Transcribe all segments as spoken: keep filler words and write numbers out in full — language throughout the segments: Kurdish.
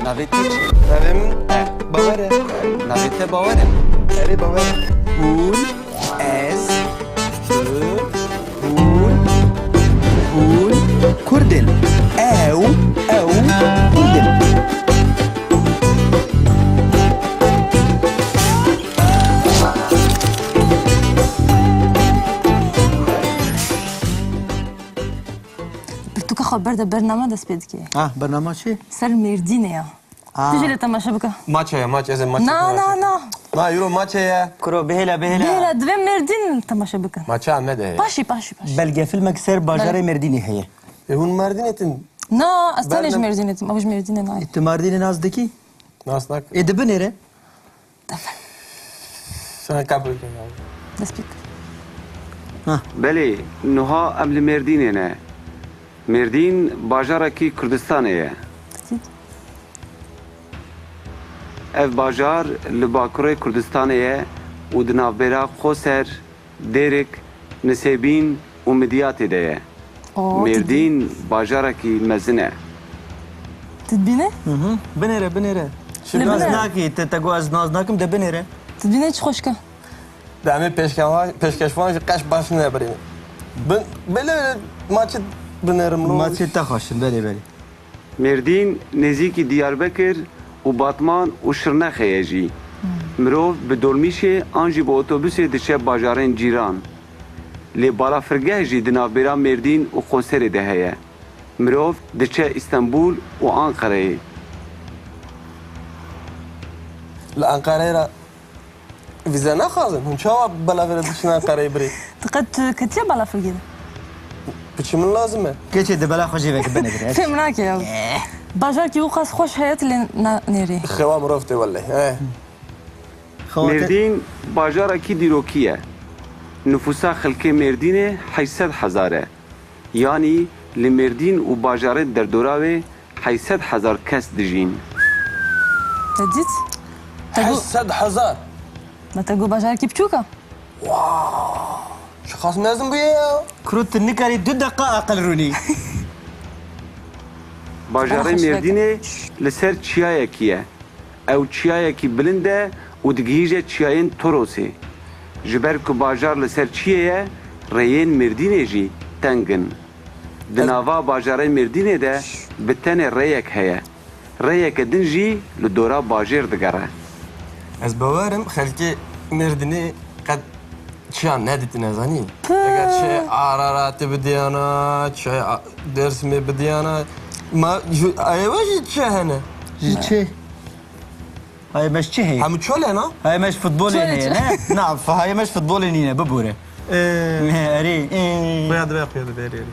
Navê te çi? Navê min E. Bawer e. Navê te Bawer e. Erê, Bawer e. Hûn, ez, tu, hûn, hûn Kurd in. Ew, ew Kurd in. Pirtûka xwe berde bername dest pê dike. Ah, bernama çi? Ser Mêrdînê ya. Ah. Tu jî lê temaşe bike. Maça ye, maç, ez ê maça Na, temaşe na, bikim. na. Na, euro maça ye. Kuro, bihêle, bihêle. Bihêle, divê Mêrdîn temaşe bikin. Maça Amedê ye. Paşî, paşî, paşî. Belgefilmek ser bajarê Mêrdînê heye. E, hûn Mêrdînê tin? Na, ez tenê ji Berlin- Mêrdînê tim. Ew ji Mêrdînê nayê. E, tu Mêrdînê nas dikî? Nas nakim. E, di binêre? Sen kabul kir abi. Dest pê kir. Ha. Belê, nuha em li Mêrdînê ne. Mêrdîn bajarekî Kurdistanê ye. Dikî. Ev bajar li bakurê Kurdistanê ye û di navbera Qoser, Dêrik, Nisêbîn û Midyatê de ye. Oo, Mêrdîn bajarekî mezin e. Tu dibîne? Hı hı. Binêre, binêre. Li Naz binêre. nakî, te, te got ez naz nakim, de binêre. Tu dibîne çi xweşke? De em ê pêşkewa-, pêşkeşvan jî qeş baş nebirîne. Bin, belê maçê binêrim lo. Maçê te xweş in, belê, belê. Mêrdîn nêzîkî Diyarbekir û Batman û Şirnexê ye jî. Hmm. Mirov bi dolmîşê an jî bi otobusê diçe bajarên cîran. Lê balafirgeh jî di navbêra Mêrdîn û Qoserê de heye. Mirov diçe Îstenbûl û Anqereyê. Li Anqereyê re Vîze naxwazin. Hûn çawa belavê re diçin Enqereyê birê? Tu qet tu ketiye balafirgê de? Piçî min lazim e. Keçê di bela xwe jê veke binê birê. Fêm nake ya. Eh. Bajarkî û qas xweş heye tu lê na-, nêrî. Xewa mirov tê welleh. Eh. Xewa te- Mêrdîn bajarekî dîrokî ye. Nifûsa xelkê Mêrdînê heşt sed hezar e. Yanî li Mêrdîn û bajarên derdora wê heşt sed hezar kes dijîn. Te dît? Te got Heşt sed hezar. Me te got bajarekî biçûk e? Wow! Çiqas mezin bûye ya? Kuro, tu nikarî du deqa aqil rûnî. Bajarê Baş Mêrdînê li ser çiyayekî ye. Ew çiyayekî bilind e û digihîje çiyayên Torosê. Ji ber ku bajar li ser çiyê ye, rêyên Mêrdînê jî teng in. Di Ez nava bajarê Mêrdînê de bi tenê rêyek heye. Rêyeke din jî li dora bajêr digere. Ez bawer im xelkê Mêrdînê qet çiyan nedîtine, zanî? Pı. Eger çi Araratê bidiyana, çi A-, Dêrsimê bidiyana, ma ju-, ayê we jî çi hene? Ji çi? Hayê me ji çi heye? Hemû çol e, na? Hayê me ji futbolê Çolê heye, çi? ne? Na, f-, hayê me ji futbolê nîne, bibûre. Ee. Erê, ee. Xuya dibe, xuya dibe, erê, erê.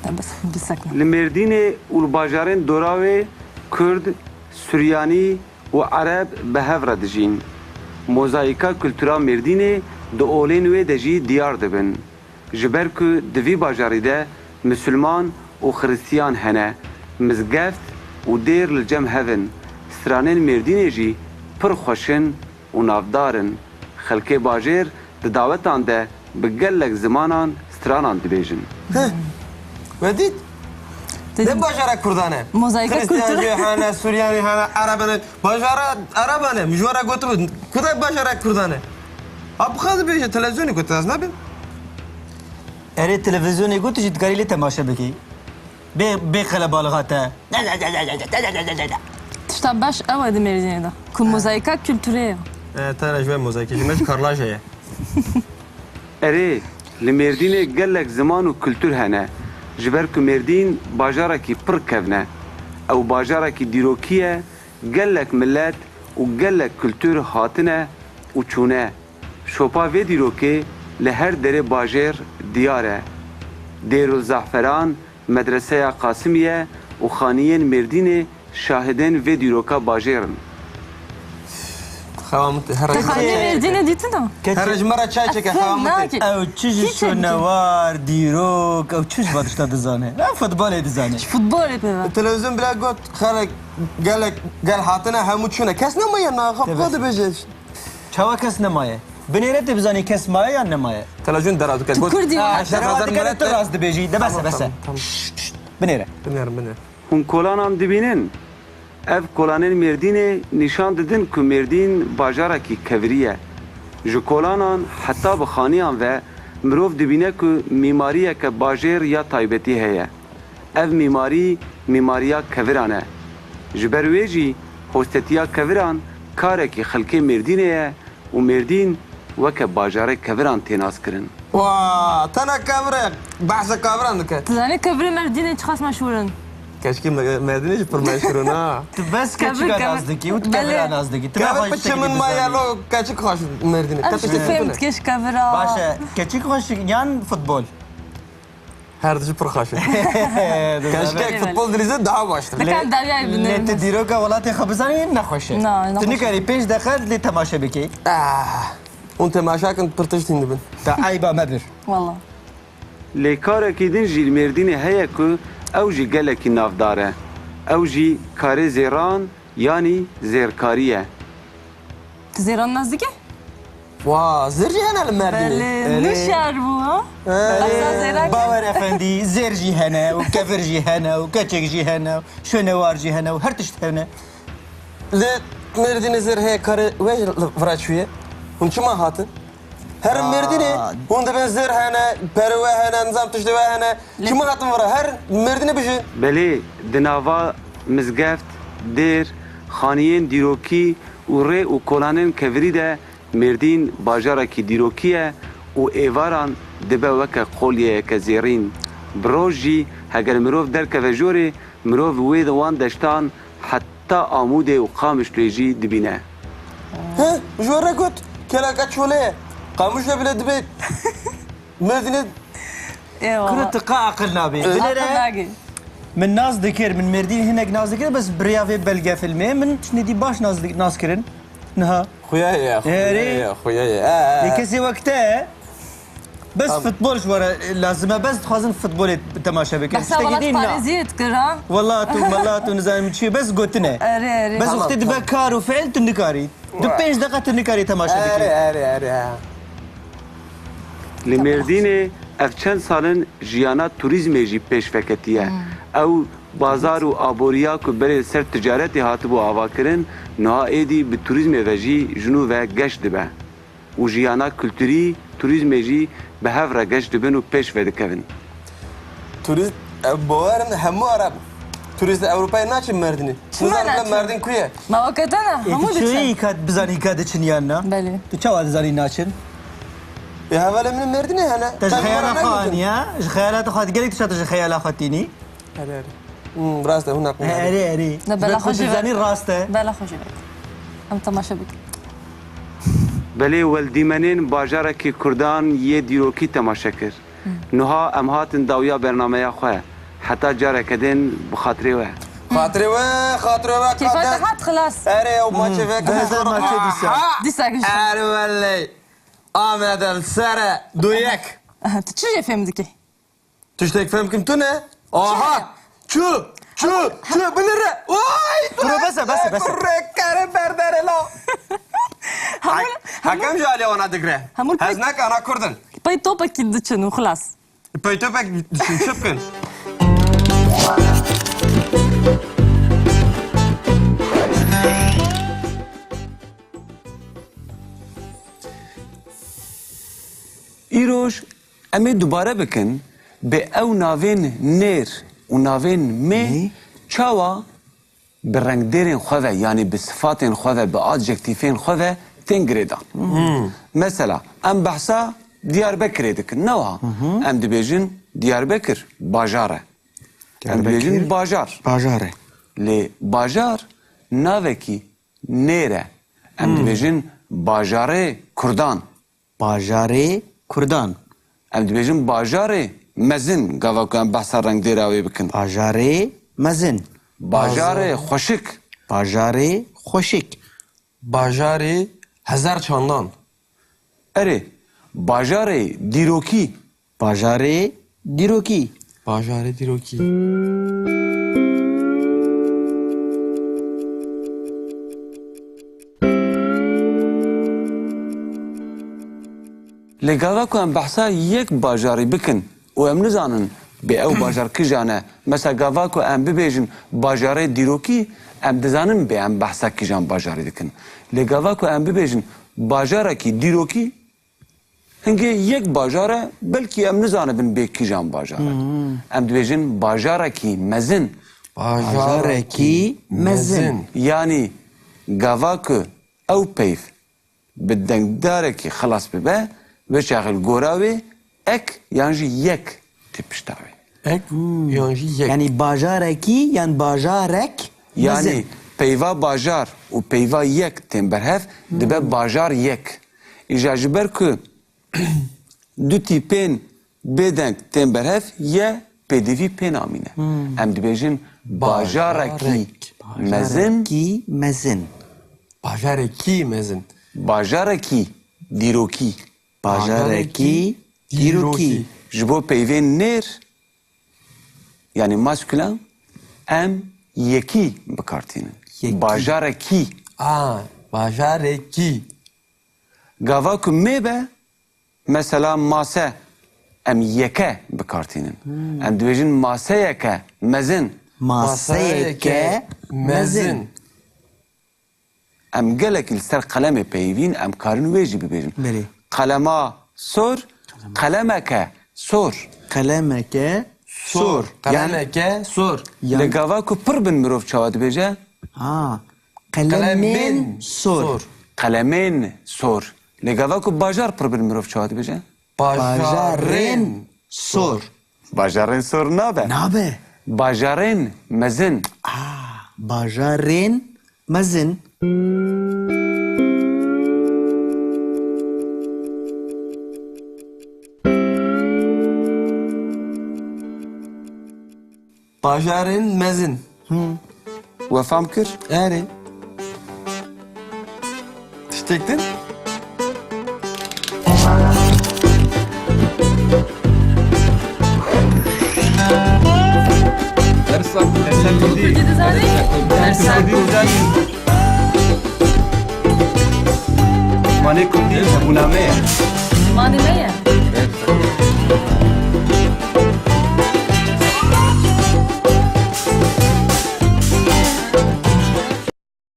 Te bes, bisekne. Li Mêrdînê û li bajarên dora wê Kurd, Suryanî û Ereb bi hev re dijîn. Mozayîka kultura Mêrdînê di olên wê de jî diyar dibin. Ji ber ku di vî bajarî de misilman û xiristiyan hene, mizgeft û dêr li cem hev in, stranên Mêrdînê jî pir xweş in û navdar in. Xelkê bajêr di dawetan de bi gelek zimanan stranan dibêjin. Heh. We dît? Dedim, ne bajara Kurdan e? Mozayîka Xiristiyan kültürü. jî hene, Suryanî hene, Ereb hene. Bajara Ereban e. Min ji we re gotibû, ku de bajara Kurdan e? Ha, bi xwe dibêje, televizyonê got, ez nabim. Erê, televizyonê got, tu jî dikarî lê temaşe bikî. Bê, bê qelebalixa te. Tişta baş ew e di Mêrdînê de. Ku mozayîka kulturê ye. E, tane ji we mozayîkê. Ji me ji karlaje ye. Erê, li Mêrdînê gelek ziman û kultur hene. Ji ber ku Mêrdîn bajarekî pir kevn e. Ew bajarekî dîrokî ye, gelek milet û gelek kultur hatine û çûne. Şopa vê dîrokê li her derê bajêr diyar e. Dêrul Zahferan, Medreseya Qasimiye û xaniyên Mêrdînê şahidên vê dîroka bajêr in. Xewa min tê, here Te ji me xaniyê re çay çeke. Mêrdînê dîtine? Keçê Here ji me re çay çeke, Efendim, xewa min tê. nake. Ew çi ji Hiç şonewar, dîrok, ew çi ji van tişta dizane? Ew futbolê dizane. Ji futbolê pê ve. Televîzyon bile got, xelek, gelek, gel hatine, hemû çûne. Kes nemaye, naxa Tebes. xwe dibêje. Çawa kes nemaye? Binêre tê bizanî kes maye yan nemaye? Televîzyon dera dike. Tu Got, Kurdî we. Ha, heşt sed hezar dera dike, millet tu e. rast dibêjî. De bes e, Tamam, bes e. tamam, tamam. Şşt, şşt, şşt. Binêre. Binêrim, binêrim. Hûn kolanan dibînin? Ev kolanên Mêrdînê nîşan didin ku Mêrdîn bajarekî kevirî ye. Ji kolanan heta bi xaniyan ve mirov dibîne ku mîmariyeke bajêr ya taybetî heye. Ev mîmarî, mîmariya keviran e. Ji ber wê jî hostetiya keviran karekî xelkê Mêrdînê ye û Mêrdîn weke bajarê keviran tê naskirin. Wa, tena kevir e, behsa keviran dike. Tu zanî kevirê Mêrdînê çiqas meşhûr in? Keşkê Me-, Mêrdînê jî pir meşhûr in ha. Tu bes Kevir, keçika kevir. nas dikî û tu Belê. kevira nas dikî. Tu Kevir naxwe piçê tiştekî min dizanî. Maye lo keçik xweş Mêrdînê. Ev Te tiştekî çi tiştekî fêm tune. dike ji kevira? Baş e, keçik xweş yan futbol? Her dijî pir xweş e. Keşke Belê, belê. futbol dilîze daha baştir. Dikar Lê, deryayê lê binêrin. tu dîroka welatê xwe bizanî nexweş e. Na, Tu nexweş e. nikarî pênc deqe lê temaşe bikî. Ah, hûn temaşa kin pir tişt hîn dibin. Te eyba me bir. Wala. Lê karekî din jî li Mêrdînê heye ku ew jî gelekî navdar e. Ew jî karê zêran yanî zêrkarî ye. Tu zêran nas dikî? Wa, zêr jî hene li Mêrdînê. Belê, Belê. nû şer bû, ha? Ee, Esa zêra ke. Bawer Efendî, zêr jî hene û kevir jî hene û keçik jî hene û şonewar jî hene û her tişt hene. Li Mêrdînê zêr heye karê we jî li vira çûye. Hûn çima hatin? Her Aa. Mêrdînê hûn dibên zêr hene, perê we hene, nizam tiştê we hene. Lê Çima hatin vira? Her Mêrdînê bijîn. Belê, di nava mizgeft, dêr, xaniyên dîrokî û rê û kolanên kevirî de Mêrdîn bajarekî dîrokî ye û êvaran dibe weke qolyeyeke zêrîn. Bi roj jî heger mirov derkeve jorê, mirov wê di wan deştan heta Amûdê û Qamişloyê jî dibîne. He, ji we re got, keleke çolê ye. Qamişlo bile dibe Mêrdînê Eyvallah. Kuro tu qa aqil nabî. Ee. Binêre Aqil nagî. min nas dikir, min Mêrdînê hinek nas dikir, bes bi rêya vê belgefilmê min tiştê dî baş nas dik-, nas kirin. Niha. Xuya ye, xuya Erê. ye, xuya ye. Ee, ee. Lê kesê wek te, bes Tamam. futbol ji we re lazim e, bes dixwazin futbolê temaşe bikin. Behsa Tiştekî welat dî na. parêziyê dikir, ha? Wela tu, mela tu nizanim çi, bes gotine. Erê, erê. Bes Tamam, wextê dibe tamam. kar û fiil tu nikarî. Tu Vay. pênc deqa tu nikarî temaşe Erê, bikî. erê, erê, ha. Li Mêrdînê ev çend sal in jiyana turîzmê jî pêş veketiye. Hmm. Ew bazar û aboriya ku berê ser ticaretê hatibû avakirin, niha êdî bi turîzmê ve jî ji nû ve geş dibe. Û jiyana kulturî, turîzmê jî bi hev re geş dibin û pêş vedikevin. Turîst, ev bawer in hemû Ereb. Turîst Ewropayê naçin Mêrdînê. Çima Nizanim naçin? Mêrdîn ku ye? Ma weke te ne? Ê, Hemû tu çi diçin. îka bizanî îka diçin yan na? Belê. Tu çawa dizanî naçin? Ê, hevalê min Mêrdînê hene. Te ji Qey xeyala xwe xwe anî ya? Ji xeyala te xwe gelek tişta tu ji xeyala xwe tînî? Erê, erê. Hmm, rast e, hûn heqlî E, hene. erê, erê. Ne, Ji ber bela ku xwe tu jî dizanî rast e. Bela xwe jî vek. Em temaşe bikin. Belê, wel dîmenên bajarekî Kurdan yê dîrokî temaşe kir. Niha em hatin dawiya bernameya xwe. Heta careke din bi xatirê we. Xatirê we, xatirê we, Kêfa te hat xilas. Erê, ew maçê ve Guheze maçê dîsa. Dîsa gişt. Erê welley. Ahmet el sere, du yek. Aha, tu çi jê fêm dikî? Tiştek fêm kim tu ne? Aha! Çi? Çi? Çi? Çi? Binire! Vay! Kuro bese, bese, bese. Kurre kere berdere la. Hemû, Hak-, hemû, Hakem ji alê wana digre. hemû Hez pek- nake ana kurdin. Pey topekî diçin û xilas. Pey topek diçin, çi bikin? Îroj em ê dubare bikin, bê ew navên nêr û navên mê Nê? çawa bi rengdêrên xwe ve, yanî bi sifatên xwe ve, bi adjektîfên xwe ve tên girêdan. Mesela, em behsa Diyarbekirê dikin, ne wiha? Em dibêjin Diyarbekir bajar e. Em Diyarbekir dibêjin bajar. bajar e. Lê bajar navekî nêr e. Em dibêjin bajarê Kurdan. Bajarê Kurdan. Em dibêjin bajarê mezin, gava ku em behsa rengdêra wê bikin. Bajarê mezin. Bajarê Bajar- xweşik. Bajarê xweşik. Bajarê hezar çandan. Erê, bajarê dîrokî. Bajarê dîrokî. Bajarê dîrokî. Lê gava ku em behsa yek bajarî bikin û em nizanin Bê ew bajar kijan e? Mesela gava ku em bibêjin bajarê dîrokî, em dizanin bê em behsa kijan bajarê dikin. Lê gava ku em bibêjin bajarekî dîrokî, hingê yek bajar e, belkî em nizanibin bê kijan bajar e. Em dibêjin bajarekî mezin. Bajarekî mezin. Yanî gava ku ew peyv bi dengdarekî xilas bibe, wê çaxê li gora wê ek yan jî yek tê pişta wê. Ek yan jî yek. Yanî bajarekî yan bajarek mezin. Yanî peyva bajar û peyva yek tên berhev, dibe bajar yek. Îja ji ber ku du tîpên bêdeng tên berhev, ye pêdivî pê namîne. Em dibêjin bajarekî mezin. Bajarekî mezin. Bajarekî mezin. Bajarekî dîrokî. Bajarekî dîrokî. Ji bo peyvên nêr, yanî maskulen, em yekî bi kar tînin. Yekî. Bajarekî. A, bajarekî. Gava ku mê be, mesela mase, em yeke bi kar tînin. Em dibêjin maseyeke mezin. Maseyeke mezin. Em gelekî li ser qelemê peyivîn, em karin wê jî bibêjin. Belê. Qelema sor, qelemeke sor. Qelemeke sor. Sor. Yan- Qelemeke sor. Yan- Lê gava ku pir bin mirov çawa dibêje? Ha. Qelemên sor. Qelemên sor. Lê gava ku bajar pir bin mirov çawa dibêje? Bajarên sor. Bajarên sor nabe. Nabe. Bajarên mezin. Ah, bajarên mezin. Bajarên mezin. Hı. We fam kir? Erê. Tiştek din? Dersa Kurdî dizanî? Dersa Kurdî dizanî? Zimanê Kurdî hebûna me ye. Zimanê me ye.